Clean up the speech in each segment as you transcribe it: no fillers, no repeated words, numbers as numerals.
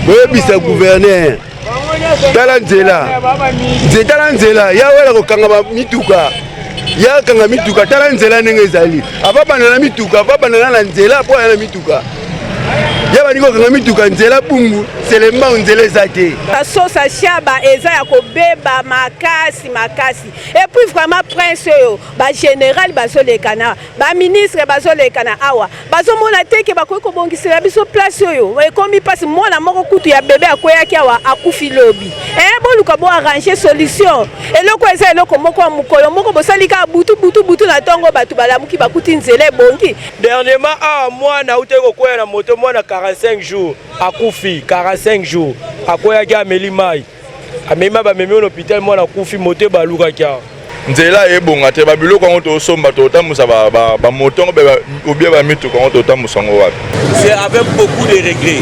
Boyebisa gouverneur, tala nzela, tala nzela ya wela kokanga mituka, ya kanga mituka, tala nzela ndenge ezali. Avabanda na mituka, avabanda na nzela mpo aya na mituka, ya bandi kokanga mituka nzela Bumbu Selembao, nzela eza te. Basosa Shaba eza ya kobeba makasi makasi. Et puis vraiment, prince oyo, bagénéral bazolekana, baministre bazolekana awa, bazomona te ke bakoki kobongisela biso place oyo. Ekomi mpasi. Mwana moko kutu ya bebe akweyaki awa, akufi lobi. E boluka boarranger solution. Eloko eza eloko moko ya mokolo moko, bosali kaka butu butu butu, na ntongo bato balamuki, bakuti nzela ebongi. Dernièrement awa, mwana autaki kokwea na moto, mwana 45 jours akufi. 45 jours, akweyaki, ameli mai, amemi mai, bamemi na hôpital, mwana akufi, moto ebalukaki awa. Nzela ebonga te, babiloko yango tosomba, totambusa bamoto yango obia, bamituka yango totambusa yango wapi? C'est avec beaucoup de regret.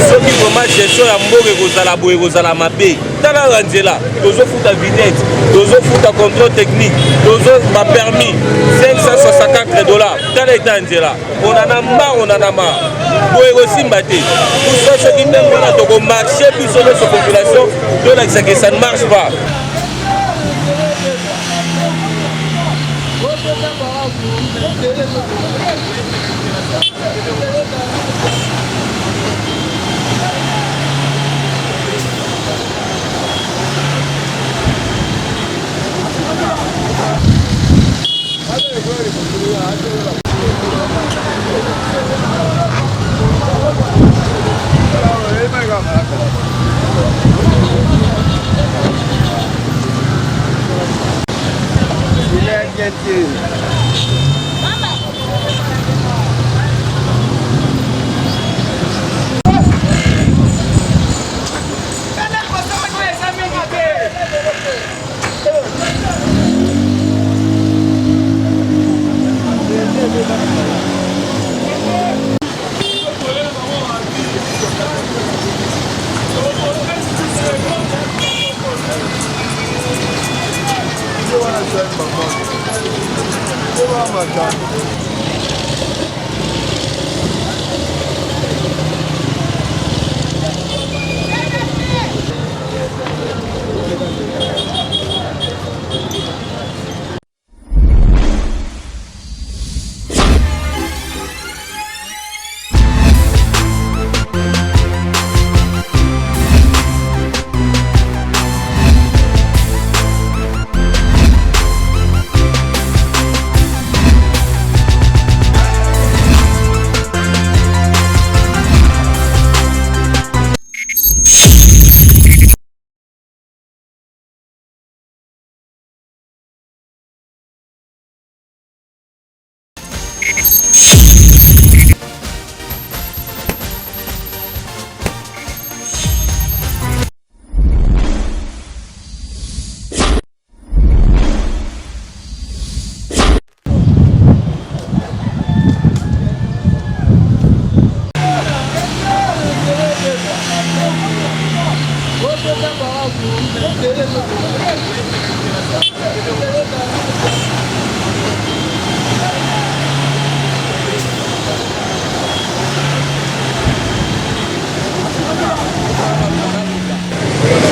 Soki vraiment gestion ya mboka ekozala boye, ekozala mabe. Talaka nzela, tozofuta vignette, tozofuta contrôle technique, tozo bapermis 564 dollars. Tala eta ya nzela, onana ma onana ma boye, ekosimba te. Kusa soki ndenge wana, tokomarcher biso nyonso population, tolakisaka ça ne marche pas.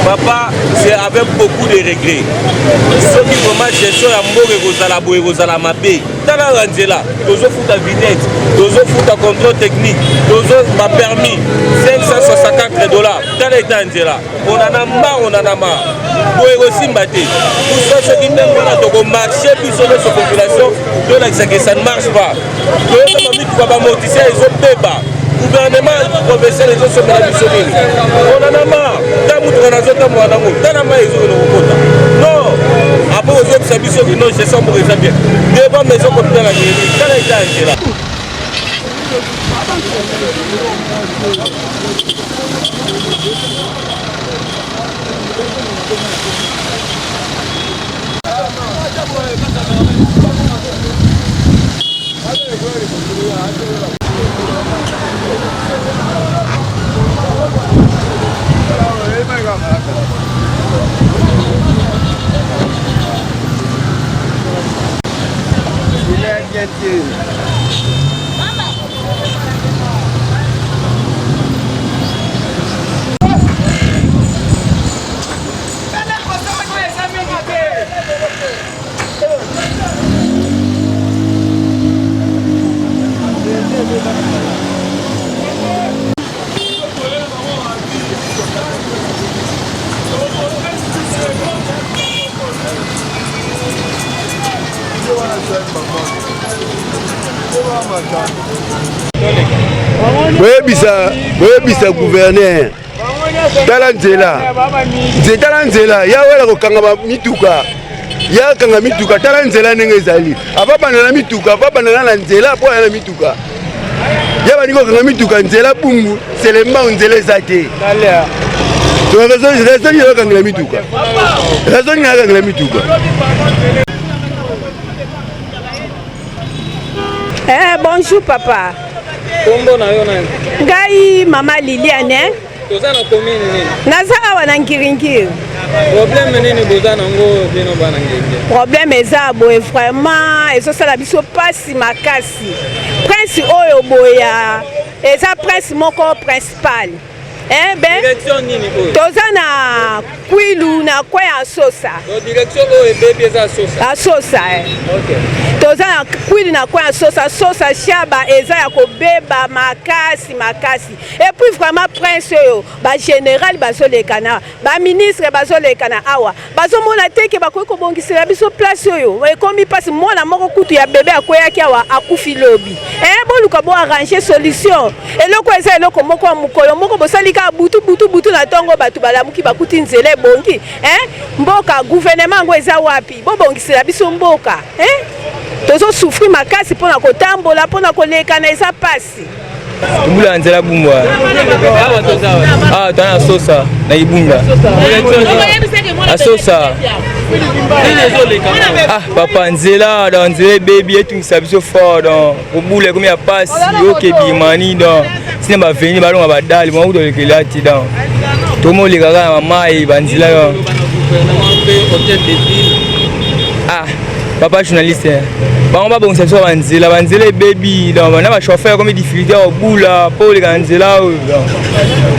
Papa, c'est avec beaucoup de regret. Soki vraiment gestion ya mboka ekozala boye, ekozala mabe. Talaka nzela, tozofuta vignette, tozofuta contrôle technique, tozo bapermis 564 dollars. Tala eta ya nzela, onana ma onana ma boye, ekosimba te. Kusa soki ndenge wana, tokomarcher biso nyonso population, tolakisaka ça ne marche pas. Toyosama mituka, bamoticien ezobeba, gouvernement provincial ezosomela biso nini? Onana ma ta mutuka nazotambola nango, tala mai ezokende kokota. Non, après ozobisa biso kino gestion moko eza bien devant maison communale ya Ngeli. Tala eta ya nzela. Boyebisa, boyebisa gouverneur. Tala nzela. Nze tala nzela, ya wela kokanga ba mituka. Ya kanga mituka, tala nzela ndenge ezali. Ava banda na mituka, ava banda na nzela po ya na mituka. Ya balingi kokanga mituka nzela bumbu, selembao nzela eza te. Raison nini akangela mituka? Raison nini akangela mituka? Eh, bonjour papa. Kombo na yo nani? Ngai mama Liliane. Toza na commune nini? Naza awa na Ngiringiri. Problème nini boza nango bino bana Ngiringiri? Problème eza boye vraiment ezosala biso pasi makasi. Prince oyo boya eza prince moko principal. Eh ben, direction nini oyo? Toza na Kwilu na coin ya Sosa. Donc direction oyo ebebi eza Sosa. A Sosa eh. Okay. Toza na Kwilu na coin ya Sosa, Sosa Shaba eza ya kobeba makasi makasi. Et puis vraiment prince oyo ba général bazoleka na ba ministre bazoleka na awa bazomona te ke bakoki kobongisela biso place oyo ekomi mpasi. Mwana moko kutu ya bebe akweyaki awa akufi lobi. Eh, boluka bo arranger solution. Eloko eza eloko moko ya mokolo moko bosali kaka butu butu butu na ntongo bato balamuki bakuti nzela ebongi. Eh, mboka gouvernement yango eza wapi? Bobongisela biso mboka. Eh, tozo souffrir makasi mpona kotambola mpona kolekana eza pasi. Tubula na nzela Bumbwa. Awa toza wapi? Awa toza na Sosa na Ibunda. Na Sosa. Nini ezoleka? Ah papa nzela donc nzela ebebi etungisa biso fort donc kobula ekomi ya pasi yoke bimani donc sina baveni balonga badali bango kutu olekela ti donc tomoleka kaka na mamai banzela yo. Ah papa journaliste bango babongisa biso banzela banzela ebebi donc na bachauffeur ekomi difficulté ya kobula mpo oleka na nzela oyo donc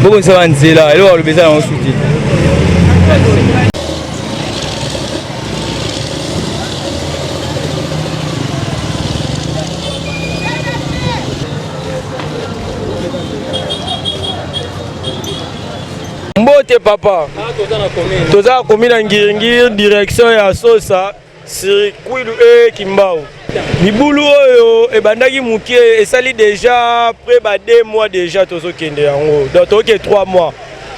bobongisa banzela eloko aloba eza nango su te. Mbote papa. Toza na commune ya Ngiringiri, direction ya Sosa, sur Kwilu e Kimbau. Libulu oyo ebandaki moke esali déjà près ba 2 mois déjà tozokende yango. Donc toke 3 mois.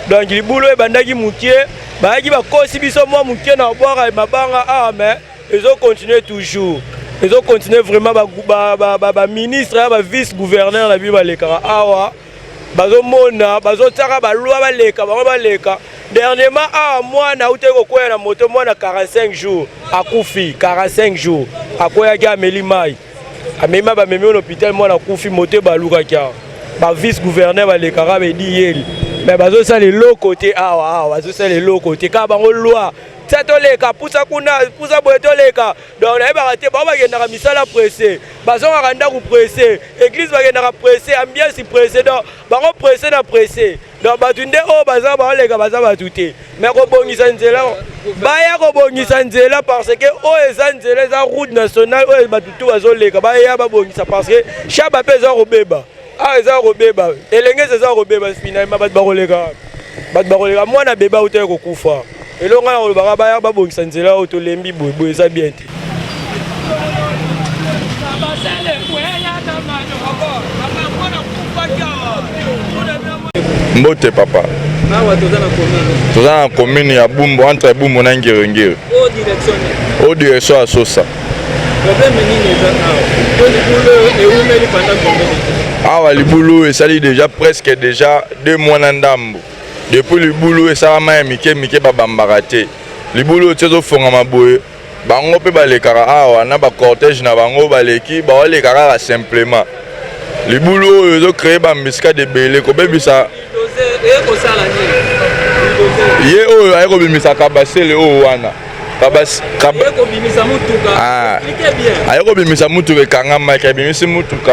Donc libulu oyo ebandaki moke, bayaki bakosi biso mwa moke na kobwaka mabanga awa mais ezo continuer toujours. Ezo continuer vraiment ba, ba, ba, ba, ba ministre ya ba vice gouverneur na biso balekaka awa. Bazomona bazotiaka balwa baleka bango baleka. Dernièrement awa mwana autaki kokwea na moto, mwana 45 jours akufi. 45 jours akweyaki ameli mai, ameli mai bamemi na hôpital, mwana akufi, moto ebalukaki awa. Ba vice gouverneur balekaka bedi yeli mais bazosala eloko te awa, awa bazosala eloko te kaka bango loi tia toleka pusa kuna pusa boye toleka. Donc nayebaka te bango bakendaka misala pressé, bazongaka ndako pressé, église bakendaka pressé, ambiance pressé, donc bango pressé na pressé. Donc bato nde oyo baza baoleka baza bato te, mais kobongisa nzela baya kobongisa nzela parce que oyo eza nzela eza route nationale oyo bato tu bazoleka, baya babongisa parce que Shaba mpe eza kobeba awa, eza kobeba Elengesi eza kobeba, finalement bato bakoleka, bato bakoleka mwana bebe autaki kokufa. Eloko ngai nakolobaka baya babongisa nzela oyo tolembi boye boye eza bien te. Mbote papa. Awa toza na commune. Toza na commune ya Bumbu, entre Bumbu na Ngiringiri. O direction nini? O direction ya Sosa. Problème nini eza awa? To libulu ewumeli pendant combien de temps? Awa libulu esali déjà presque déjà 2 mois na ndambo. Depuis libulu esalama ya mike mike babambaka te. Libulu oyo ti ezofongama boye, bango mpe balekaka awa na ba cortège na bango baleki, baoleka kaka simplement. Libulu oyo ezo créer ba embuscade ebele, kobebisa ye oyo aye kobimisa kabasele oyo wana. Aye kobimisa mutuka ekangamaki, abimisi mutuka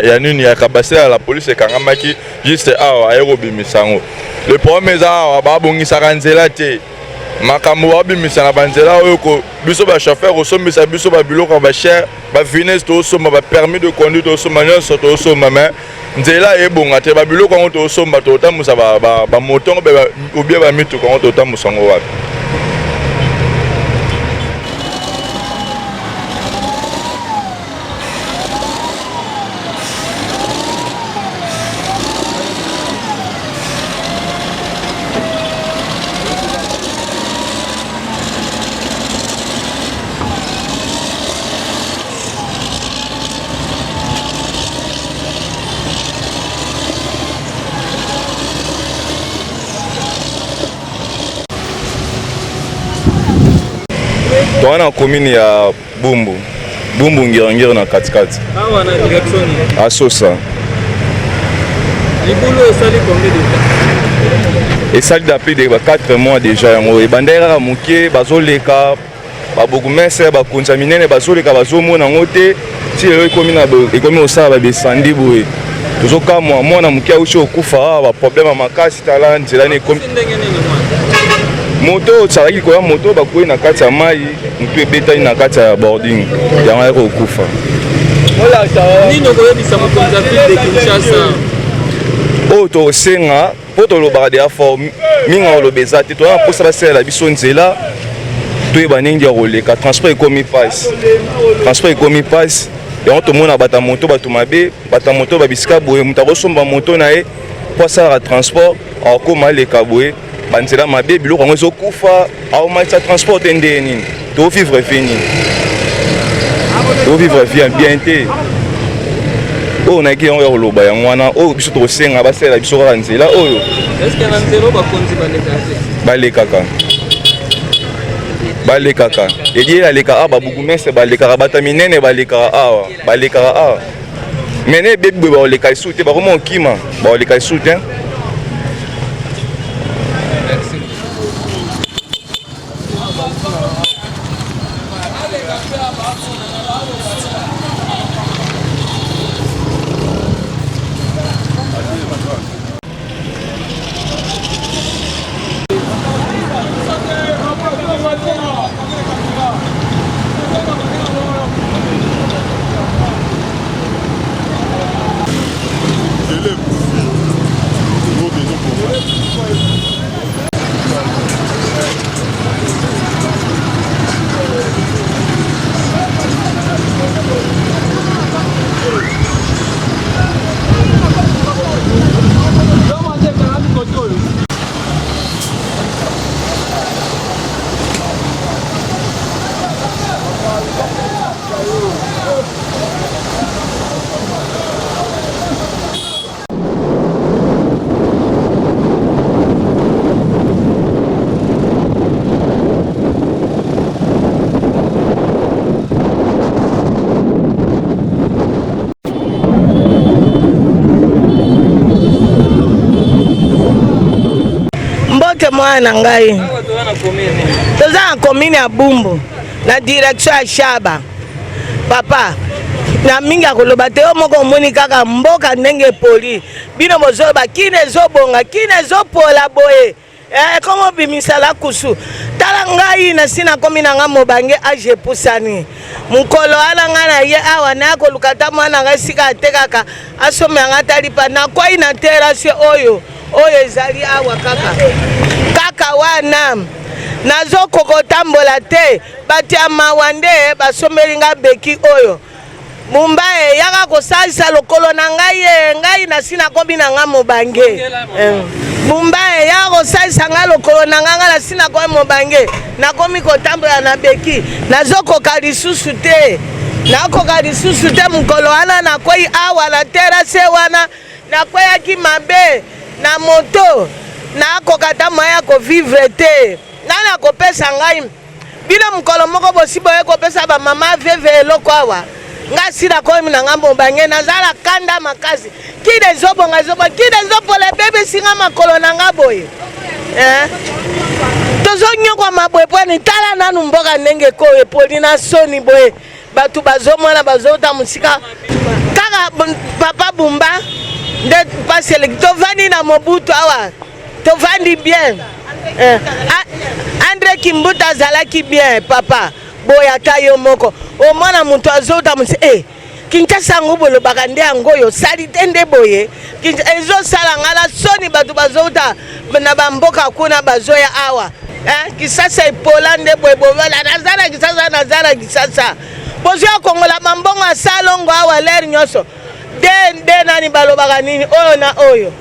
ya nini ya kabasele ya la police ekangamaki juste awa aye kobimisa yango. Le problème eza awa babongisaka nzela te. Makambo babimisa na banzela oyo biso ba chauffeur kosombisa biso ba biloko ya ba cher, ba vines tosomba, ba permis de conduire tosomba, nyonso tosomba, mais nzela ebonga te. Ba biloko yango tosomba, totambusa ba moto yango ou bien ba mituka yango totambusa yango wapi? Toza na commune ya Bumbu. Bumbu Ngirangiri na katikati. Awa na direction nini? Asosa. Libulu esali combien de temps? Esali depuis de 4 mois déjà yango ebandaki kaka moke bazoleka babourgmestre bakonzi ya minene bazoleka bazomona yango te ti lelo ekomi na ekomi kosala babesandi boye tozokamwa mwana moke auti kokufa awa baproblème ya makasi tala nzela ne ekomi moto oyo ozalaki likolo ya moto bakwei na kati ya mai motu ebetani na kati ya boarding yango ayaki kokufa nini okoyebisa mokonzi ya ville de kinshasa oyo tosenga mpo tolobaka deja fort mingi koloba eza te toza na mposa basalela biso nzela toyeba ndenge ya koleka transport ekomi mpasi transport ekomi mpasi yango tomona bato ya moto bato mabe bato ya moto babisika boye moto akosomba moto na ye mpo asalaka transport akokoma aleka boye banzela mabe biloko yango ezokufa aomatisa transport te ndenge nini tovivre vie nini tovivre vie ya bien te oyo nayaki yango ya koloba yango wana oyo biso tokosenga basalela biso kaka nzela oyo balekaka balekaka ediele aleka awa babukumese balekaka bato ya minene balekaka awa balekaka awa mene ebebi boye bakoleka lisusu te bakoma kokima bakoleka lisusu te. Mbote mwana na ngai, toza na commune ya Bumbu na direction ya Shaba. Papa na mingi ya koloba te, yo moko omoni kaka mboka ndenge epoli, bino bozoloba kina ezobonga, kina ezopola boye eh, komo bimisa la kusu. Tala ngai nasi nakomi na ngai mobange, age epusani mokolo wana ngai na ye awa naya koluka ata mwana ngai esika atekaka asomba ngai ata lipa, nakwai na terase oyo oyo ezali awa kaka kaka wana nazokoka kotambola te. Bato ya mawa nde basombeli nga beki oyo. Mumba e, yaka kosalisa lokolo na ngai e, ngai nasi nakomi na nga mobange. Eh. Mumba e, yaka kosalisa ngai lokolo na ngai, ngai nasi nakomi mobange, nakomi kotambola na beki, nazokoka lisusu te, nakoka lisusu te. Mokolo wana nakwei awa na terase wana, nakweyaki mabe na moto, nakoka ata moyen ya kovivre te. Nani akopesa ngai? Bino mokolo moko bosi boye kopesa ba mama veve eloko awa. Nga si nakomi na nga mobange, nazala kanda makasi. Kida ezobonga ezobonga, kida ezopola ebebisi nga makolo na nga boye. Eh? Tozonyokwama boye mpo nini? Tala nanu mboka ndenge eko epoli na soni boye. Bato bazomona bazouta mosika kaka papa Bumba nde mpasi eleki. Tovandi na Mobutu awa. Tovandi bien eh. Andre Kimbuta azalaki bien papa boye ata yo moko omona moto azota mosi eh, Kinshasa yango bolobaka nde yango oyo salite nde boye ezosala nga na soni bato bazouta na bamboka kuna bazoya awa eh, Kisasa epola nde boye bovala naza na Kisasa naza na Kisasa bozwa kongola mambongo ya salongo awa lere nyonso de nde nani balobaka nini oyo na oyo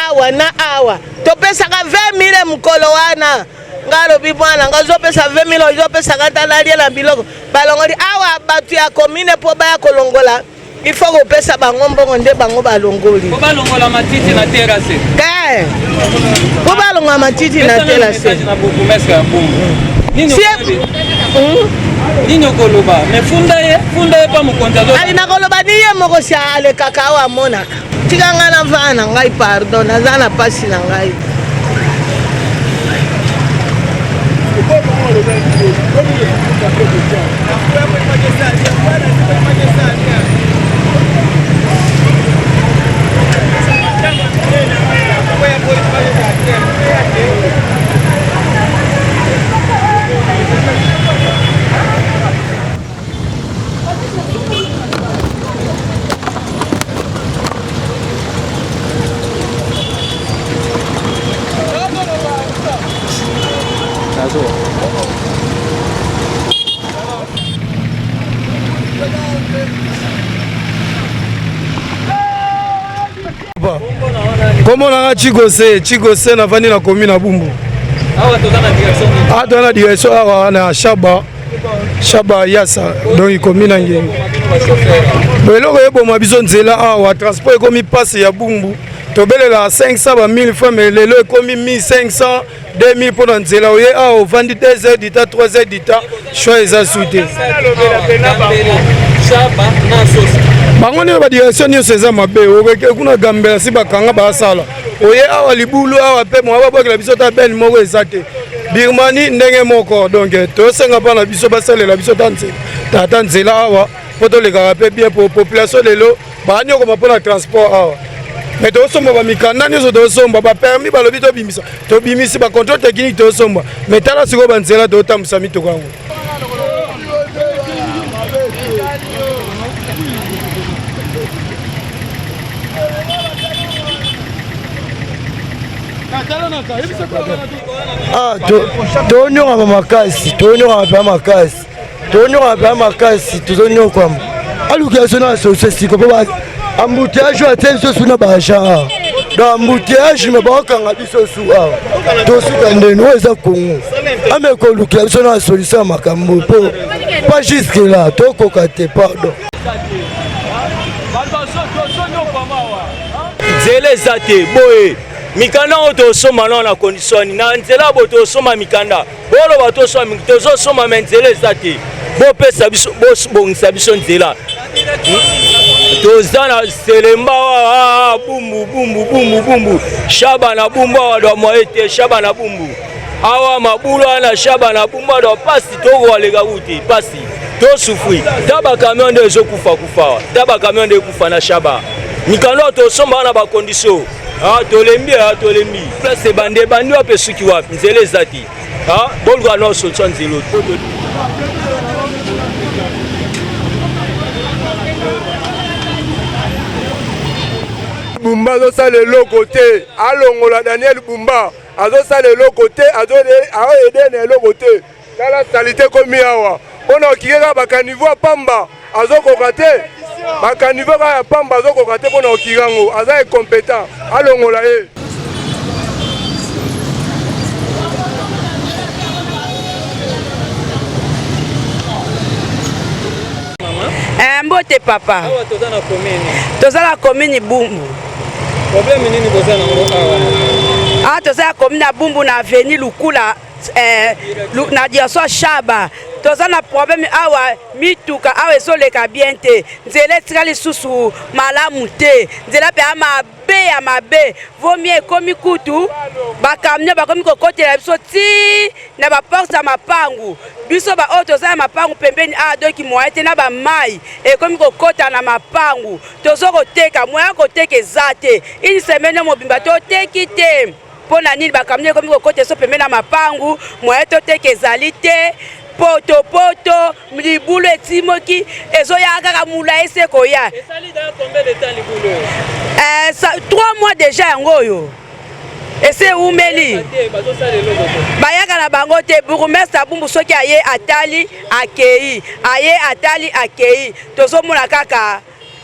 awa na awa topesaka 20 000 mokolo wana nga alobi mwana nga ozopesa 20 000 ozopesaka ata nalie na biloko balongoli awa bato ya komine mpo baya kolongola il faut kopesa bango mbongo nde bango balongoli mpo balongola matiti na terase te mpo balongola matiti na terase na bourgmestre ya Bumbu. Nini okoloba? Mais funda ye, funda ye pa mokonzi azo. Ali nakoloba ni ye moko si alekaka awa amonaka. Tika ngai na vana na ngai pardon, naza na pasi na ngai. Kombo na nga Chigose, Chigose navandi na commune na Bumbu. Awa toza na direction nini? Awa toza na direction awa na Shaba. Shaba Yasa, donc commune na Ngengi. Bon eloko eboma biso nzela awa transport ekomi pasi ya Bumbu. Tobelela 500 ba 1000 francs mais lelo ekomi 1500 2000 mpo na nzela oye awa ovandi 2 heures du temps 3 heures du temps choix eza su te bango nde badirection nyonso eza mabe okeke kuna gambela si bakanga basala oye awa libulu awa mpe mwa babwakela biso ta bene moko eza te birmanie ndenge moko donc tosenga mpo na biso basalela biso ta nzela tata nzela awa mpo tolekaka mpe bien po population lelo banyokoma mpo na transport awa me tozosomba bamikanda nyonso tozosomba bapermis balobi tobimisa tobimisi bacontrole technique tozosomba me tala sikoyo banzela tozotambwisa mituka yango. Ah, tonyokama makasi tonyokama mpenza makasi tonyokama mpenza makasi tozonyokwama aluka biso na solution siko mpo embouteillage oyo atie biso su na baagent awa donc embouteillage me baokanga biso su awa tosuka ndeni oyo eza congo ame kolukela biso na solution ya makambo mpo pas jusque là tokoka te pardon. Nzela eza te boye mikanda oyo tosomba nao na condition na nzela boye tosomba mikanda boloba tosomba tozosomba me nzela eza te bopesa biso bobongisa biso nzela toza na selemba awa bumbu bumbu bumbu bumbu shaba na bumbu awa do moye te shaba na bumbu awa mabulu wana shaba na bumbu awa do pasi tokoaleka kuti pasi tosufri ta bakamion nde ezokufa kufa awa ta bakamion nde ekufa na shaba mikanda tosomba wana bakondisio Ah, tolembi ah, tolembi place ebandi ebandi wapi esuki wapi nzela eza te ah, boluka no solution nzela Bumba azosala eloko te, alongola Daniel Bumba azosala eloko te, azoede na eloko te. Tala salite ekomi awa pona okike kaka ba caniveau ya pamba azokoka te ba caniveau kaka ya pamba azokoka te pona okika yango aza incompetent alongola ye. Eh, mbote papa. Awa toza na commune. Toza na commune Bumbu. Problème nini boza nango awa? Ah, toza na commune ya Bumbu na avenue Lukula eh, na direction ya Shaba. Toza na problème awa mituka awa ezoleka bien te. Nzela etikali lisusu malamu te. Nzela pe ya mabe ya mabe. Vaut mieux ekomi kutu ba camion bakomi kokotela biso ti na ba porte ya mapangu. Biso ba oyo toza na mapangu pembeni awa donc moyen te na ba mayi ekomi kokota na mapangu. Tozo koteka moyen ya koteka eza te. Une semaine mobimba toteki te. Mpo na nini ba camion ekomi kokota biso pembeni ya mapangu, moyen toteka ezali te. Poto poto libulu etimoki ezoya kaka mulayi se koya. Esali da combien de temps libulu? Eh, 3 mois déjà yango oyo. Ese ewumeli. Bayaka na bango te bourgmestre Bumbu soki aye atali akei, aye atali akei, tozomona kaka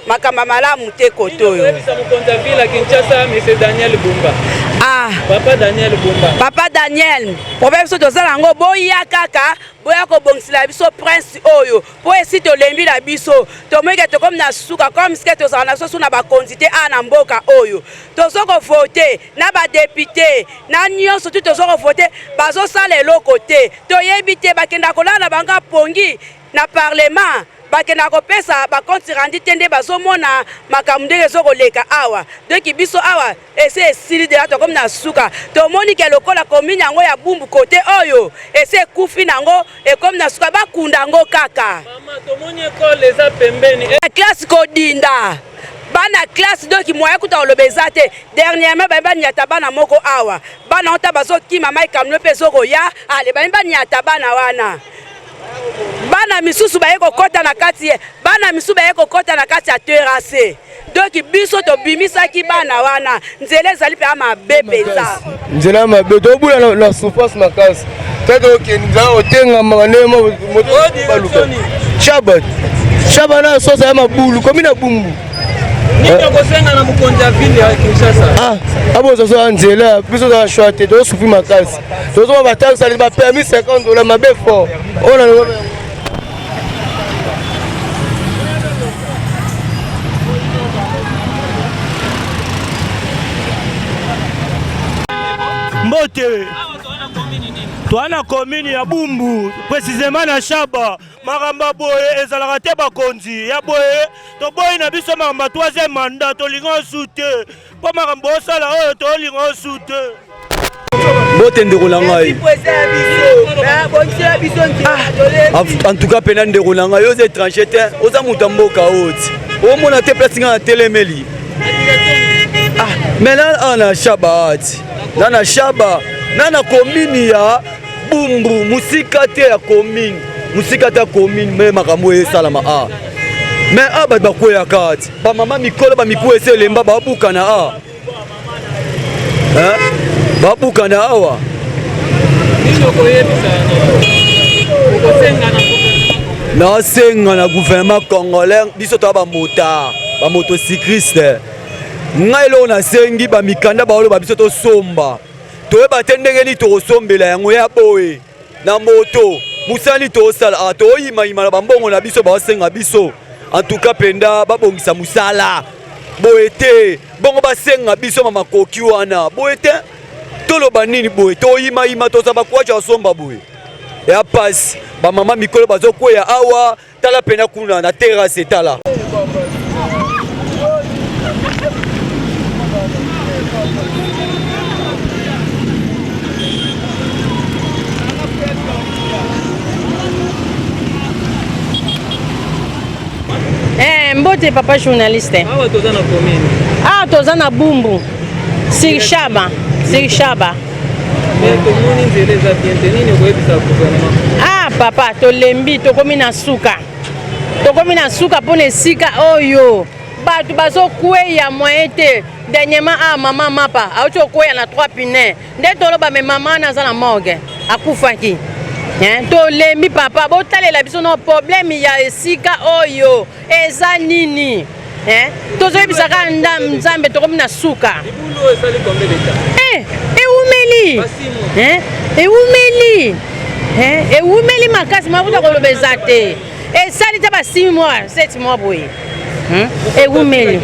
makambo ya malamu te kote oyo. Mokonzi ya ville ya Kinshasa, Monsieur Daniel Bumba. Ah. Papa Daniel Bumba. Papa Daniel, problème biso toza nango boya kaka boya kobongisela biso prince oyo mpo esi tolembi na biso tomoni ke tokomi na suka comme ce que tozala na biso su na bakonzi te awa na mboka oyo tozo kovote na badepute na nyonso tu tozo kovote bazosala eloko te toyebi te bakenda kolala na bango pongi na parlement bakendaka kopesa ba compte rendu te nde bazomona makambo ndenge ezokoleka awa donc biso awa esi esili deja tokomi na suka tomoni ke lokola commune yango ya bumbu kote oyo esi ekufi nango ekomi na suka bakunda yango kaka. Mama tomoni ekole eza pembeni. Classe kodinda bana classe donc moyen kuta koloba eza te dernièrement baye baniata bana moko awa bana ota bazokima mai kamino mpe ezokoya ale baye baniata bana wana bana misusu baye kokɔta na kati bana misusu baye kokɔta na kati ya terrasse donc biso tobimisaki bana wana nzela ezali mpenza mabe mpenza nzela ya mabe tobula na souffrance makasi te tokende nzela kotengama ndenge moto shaba shaba na sosa ya mabulu komi na bumbu nini okosenga na mokonzi ya ville ya kinshasa ah, aboza so ya nzela biso toza shwa te tozosufri makasi tozoma bataxi bapermis 50 dola mabe fort oyo na Mbote toa na commune ya Bumbu précisément na Shaba. Makambo ya boye ezalaka te, bakonzi ya boye toboyi na biso makambo ya troisième mandat, tolinga osu te mpo makambo osala oyo tolinga osu te. Mbote ndeko na ngai. Ah, en tout cas pena ndeko na ngai oza étranger te, oza moto ya mboka oyo ti. Omona te place ngai natelemeli. Ah, mais na ah, na Shaba ti. Na na Shaba, na na commune ya Bumbu, musika te ya commune. Musika te ya commune, mais makambo esalama ah. Mais ah bato bakweyaka ti. Ba mama mikolo ba mikuwa esi elemba babukana ah. Babukana awa. Nasenga na gouvernement congolais biso toya bamotard bamotocycliste ngai eloko nasengi bamikanda baoloba biso tosomba toyeba te ndenge nini tokosombela yango ya boye na moto mosala nini tokosala ah, toyimayima na bambongo na biso baosenga biso en tout cas mpenza babongisa mosala boye te bongo basenga biso mamakoki wana boye te toloba nini boye toyimayima toza bakuaja basomba boye ya pasi bamama mikolo bazokweya awa tala pena kuna na terrasse tala Eh, mbote papa journaliste. Awa toza na commune. Ah, toza na Bumbu. Sur Shaba, sur Shaba. Mais tomoni nzela eza bien te, nini okoyebisa gouvernement? Ah papa, tolembi, tokomi na suka. Tokomi na suka mpona esika oyo bato bazokweya moyen te. Dernièrement ah mama mapa auti kokweya na 3 pneus. Nde toloba me mama wana aza na morgue akufaki. Hein, tolembi papa, botalela biso no problème ya esika oyo eza nini? Hein, tozoyebisa kaka Nzambe tokomi na suka. Eh, ewumeli. Hein, ewumeli. Hein, ewumeli makasi mafuta koloba eza te. Esali te ba 6 mois, 7 mois boye. Ewumeli.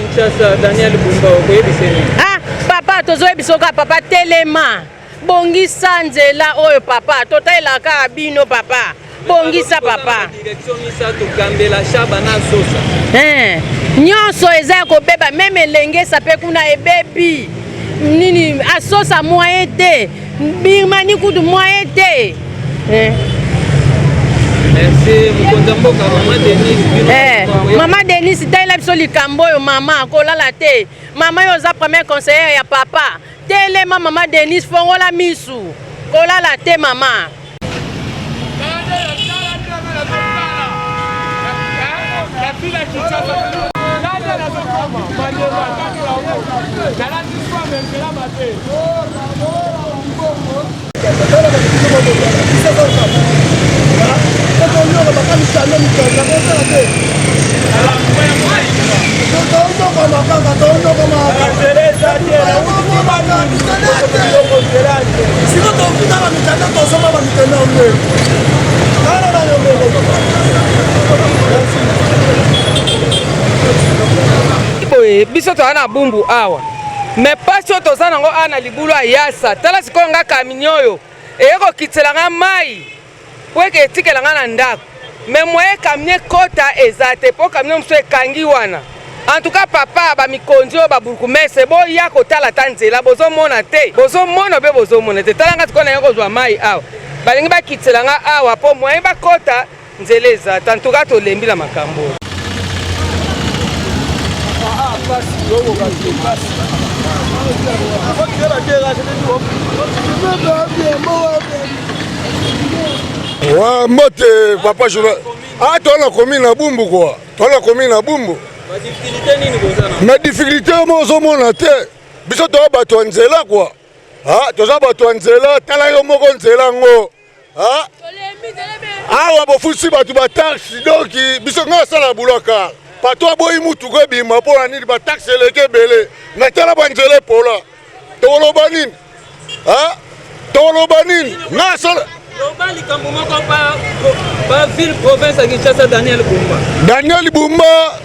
Ah, papa tozoyebisa kaka papa telema. Bongisa nzela oyo papa, totalelaka kaka bino papa. Bongisa papa. Direction misato Gambela Shaba na Sosa. Eh, nyonso eza ya kobeba meme elengesa pe kuna ebebi. Nini asosa moyen te. Birmanie kutu moyen te. Eh. Merci mokonzi ya mboka mama Denise bino. Eh, mama Denise talela biso likambo oyo mama kolala te. Mama yo oza première conseillère ya papa. Telema mama Denise fongola misu. Kolala te mama. Siko tofuta ba mikanda tosomba ba mikanda yango. Tala na yo moko. Boye biso toza na Bumbu awa. Mais pasi oyo toza nango awa na libulu ya Yasa. Tala sikoyo nga camion oyo eye kokitela nga mayi po eke etikela nga na ndako mais moyen camion ekota eza te po camion mosusu ekangi wana. En tout cas papa ba mikonzi oyo ba bourgmestre boya kotala ata nzela bozomona te bozomona be bozomona te tala nga sikoyo naye kozwa mayi awa balingi bakitisela nga awa po moyen bakota nzela eza te en tout cas tolembi na makambo oyo. Wa mbote papa journal. Ah toi na commune na Bumbu quoi. Toi na commune na Bumbu. Ba difficulté nini boza na? Mais difficulté mo ozomona te. Biso toza bato ya nzela quoi. Ah toza bato ya nzela tala yo moko nzela ngo. Ah awa bofusi bato ba taxe donc biso ngai asala bulaka. Pato aboyi mutuka ebima mpo na nini ba taxe eleki ebele. Na tala ba nzela epola. Tokoloba nini? Ah tokoloba nini? Ngai asala Loba likambo moko pa pa ville province ya Kinshasa Daniel Bumba. Daniel Bumba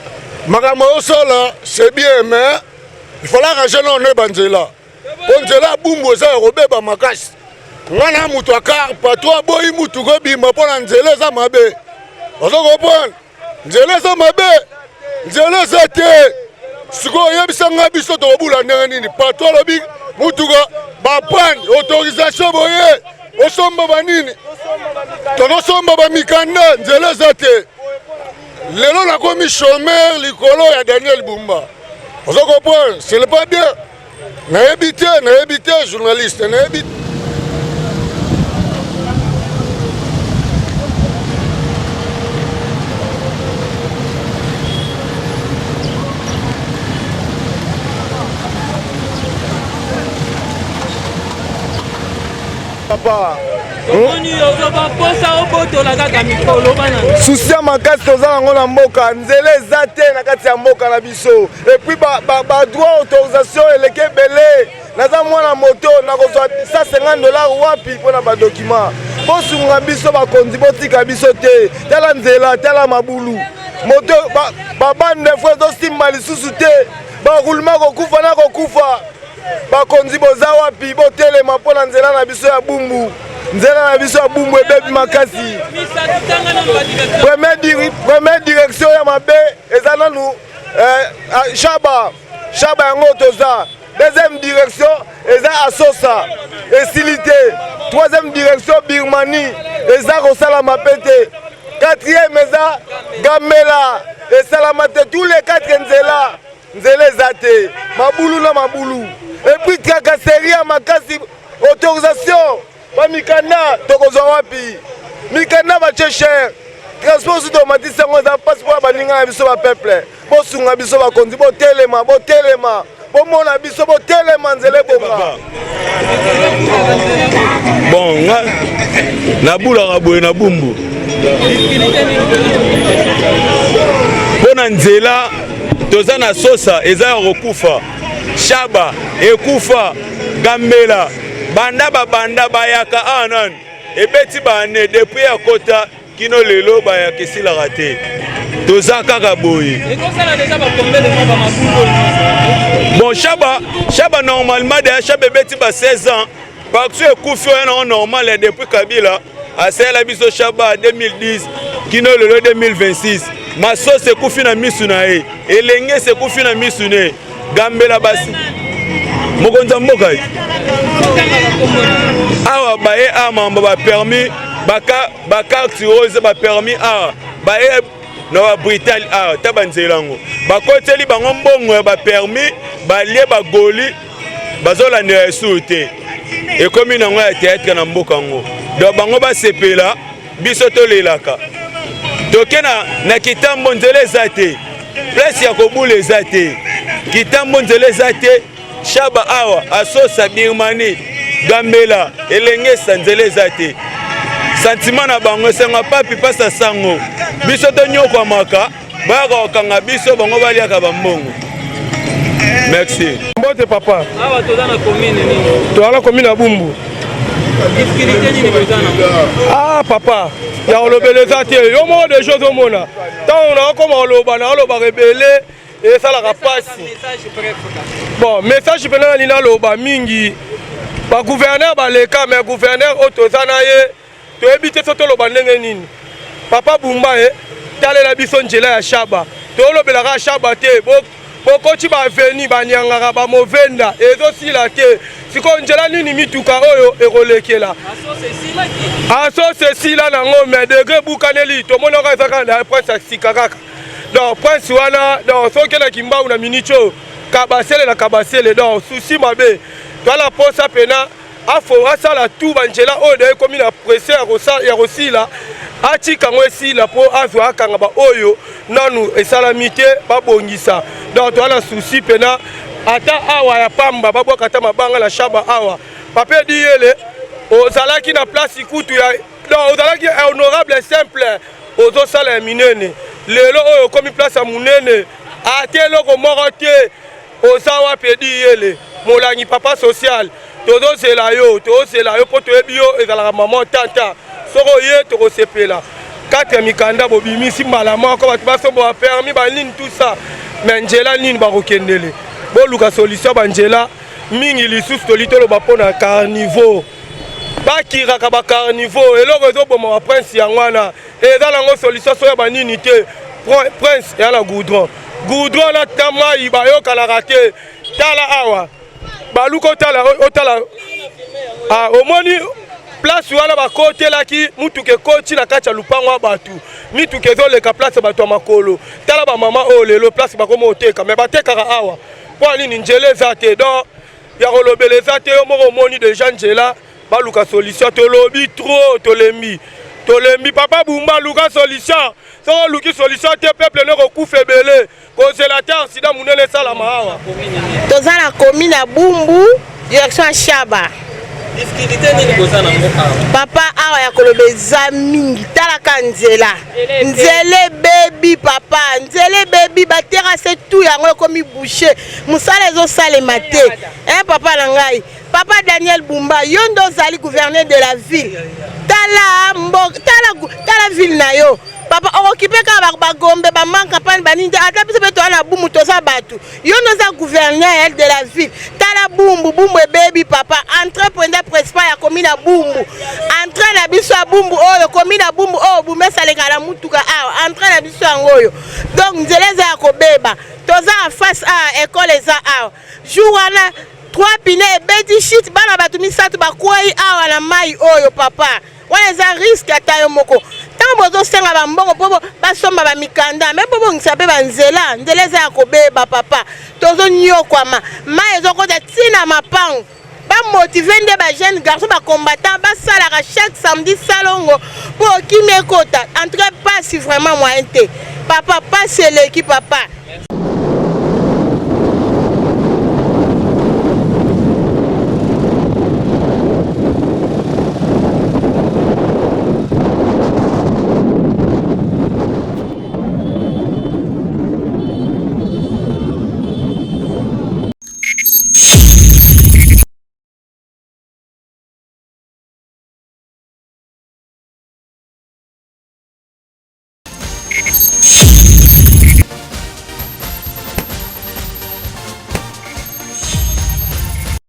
makambo osala c'est bien mais il fallait arranger nano nde banzela mpo nzela ya Bumbu eza ya kobeba makasi. Nga na moto ya car patron aboyi motuka ebima mpo na nzela eza mabe. Ozo comprendre? Nzela eza mabe, nzela eza te. Sikoyo oyebisa nga biso tokobula ndenge nini? Patron alobi motuka baprendre autorisation boye osomba banini, tozosomba bamikanda, nzela eza te. Lelo nakomi chômeur likolo ya Daniel Bumba. Ozo comprendre? Ce n'est pas bien. Nayebi te, nayebi te journaliste, nayebi papa. Omoni ozoba posa obotola kaka mikolo bana. Souci ya makasi toza nango na mboka, nzela eza te na kati ya mboka na biso. Et puis ba, ba, ba droit autorisation eleki ebele. Naza mwana moto nakozwa 150 dollars wapi mpo na ba document. Bosunga biso bakonzi, botika biso te. Tala nzela, tala mabulu. Moto ba, ba bande fo ezosimba lisusu te. Ba roulement kokufa na kokufa. Bakonzi boza wapi? Botelema mpo na nzela na biso ya Bumbu. Nzela na biso ya Bumbu ebebi makasi. Première direction ya mabe eza nanu eh, Shaba. Shaba yango toza. Deuxième direction eza Asosa esili te. Troisième direction Birmanie eza kosalama mpe te. Quatrième eza Gambela esalama te. Tous les quatre nzela nzela eza te, mabulu na mabulu, epuis tracasserie ya makasi. Autorisation ba mikanda tokozwa wapi? Mikanda batie cher, transport osi tomatisi yango, eza mpasi mpo ya baninga na biso ba peuple. Bosunga biso bakonzi, botelema, botelema, bomona biso, botelema, nzela ebonga. Bon, nga nabulaka boye na Bumbu mpo na nzela toza na Sosa eza ya kokufa, Shaba ekufa, Gambela banda babanda bayaka awa nanu ebeti baane depuis akota kino lelo bayaka esilaka te, toza kaka boye. Bon, Shaba, Shaba normalement deja Shaba ebeti ba 16 ans partout ekufi oyo nango normal ya depuis Kabila asalela biso Shaba 2010 kino lelo 2026. Masosi ekufi na misu na ye, elenge ekufi na misu ne Gambela basi mokonzi ya mboka awa baye awa mambo ba permis baka ba carte rose ba permis awa baye na ba brutal awa ta banzela yango bakoteli bango mbongo ya ba permis balie bagoli bazolandela esusu te ekomi nango ya théâtre na mboka yango donc bango basepela biso tolelaka toke na, na kitambo nzela eza te place ya kobula eza te kitambo nzela eza te shaba awa asosa birmanie gambela elengesa nzela eza te sentiment na bango esenga papi pasa sango biso tonyokwamaka bayaka kokanga biso bango baliaka bambongo. Merci. Mbote papa. Awa toza na commune nini? Toza na commune ya Bumbu. Difficulté nini boza na? Ah papa, ya kolobela eza te. Yo moko deja ozomona. Ntango nakokoma koloba, nakolobaka ebele esalaka mpasi. Bon, message mpena nani naloba mingi. Ba gouverneur baleka, mais gouverneur oyo toza na ye toyebi te so toloba ndenge nini. Papa Bumba e talela biso nzela ya Shaba. Tolobelaka Shaba te. Bokoti ba avenue banyangaka ba movenda ezosila te. Sikoyo nzela nini mituka oyo ekolekela? Asos esila nango mais degre ebukaneli tomonaka eza kaka na prince ya sika kaka. Donc prince wana donc soki na Kimbangu na minute oyo kabasele na kabasele donc souci mabe. Toala posa pena afo asala tout banzela oyo da ekomi na presse ya kosila atika yango esila mpo azwa akanga baoyo nanu esalami te babongisa. Donc toza na souci mpena ata awa ya pamba babwaka ata mabanga na shaba awa. Papa Ediyele ozalaki na place kutu ya donc ozalaki honorable simple ozosala ya minene, lelo oyo okomi place ya monene ata eloko moko te. Oza wapi Ediyele molangi papa social, tozozela yo, tozozela yo mpo toyebi yo ezalaka mama tata, soki oye tokosepela. Kati ya mikanda bobimisi mbala moko bato basomba ba permis banini tout ça, mais nzela nini bakokendele? Boluka solution banzela mingi lisusu toli toloba mpo na carniveau. Bakiraka ba carniveau, eloko ezoboma ba prince yango wana eza nango solution soya banini te. Prince ya na goudron, goudron na ta mai bayokanaka te. Tala awa baluka otala otala, ah, omoni place wana bakotelaki mutuka ekoti na kati ya lupango ya bato, mituka ezoleka place ya bato ya makolo. Tala bamama oyo lelo place bakoma oteka, me batekaka awa mpo nini? Nzela eza te, donc ya kolobela eza te. Yo moko omoni deja nzela, baluka solution. Tolobi trop, tolembi, tolembi. Papa Bumba, luka solution. Soki oluki solution te, peuple ne kokufa ebele, kozela te accident monene esalama awa. Toza na commune ya Bumbu, direction ya Shaba. Difficulté nini boza nango awa? Papa, awa ya koloba eza mingi. Talaka nzela, nzela ebebi papa, nzela ebebi, baterase tout yango ekomi bouche, mosala ezosalema te. Hein, papa na ngai, papa Daniel Bumba, yo nde ozali gouverneur de la ville. Tala mboka, tala, tala ville na yo. Papa, okokipe kaka bagombe bamanka pani banini te, ata biso mpe toza na Bumbu, toza bato. Yo nde oza gouverneur de la ville. Tala Bumbu, Bumbu ebebi papa. Entrée mpenza principal ya commune ya Bumbu, entrée na biso ya Bumbu oyo, commune ya Bumbu oyo, Bumbu esaleka na mutuka awa, entrée na biso yango oyo. Donc nzela eza ya kobeba, toza en face awa, école eza awa. Jour wana 3 pneus ebeti shit, bana bato misato bakwei awa na mai oyo papa. Wana eza risque ata yo moko. Ntango bozosenga bambongo mpo basomba bamikanda, me bobongisa mpe banzela, nzela eza ya kobeba papa. Tozonyokwama, mai ezokota ntina mapango. Bamotive nde ba jeune garçon ba combattant basalaka chaque samedi salongo mpo kimia ekota. En tout cas pasi vraiment moyen te papa, pasi eleki papa.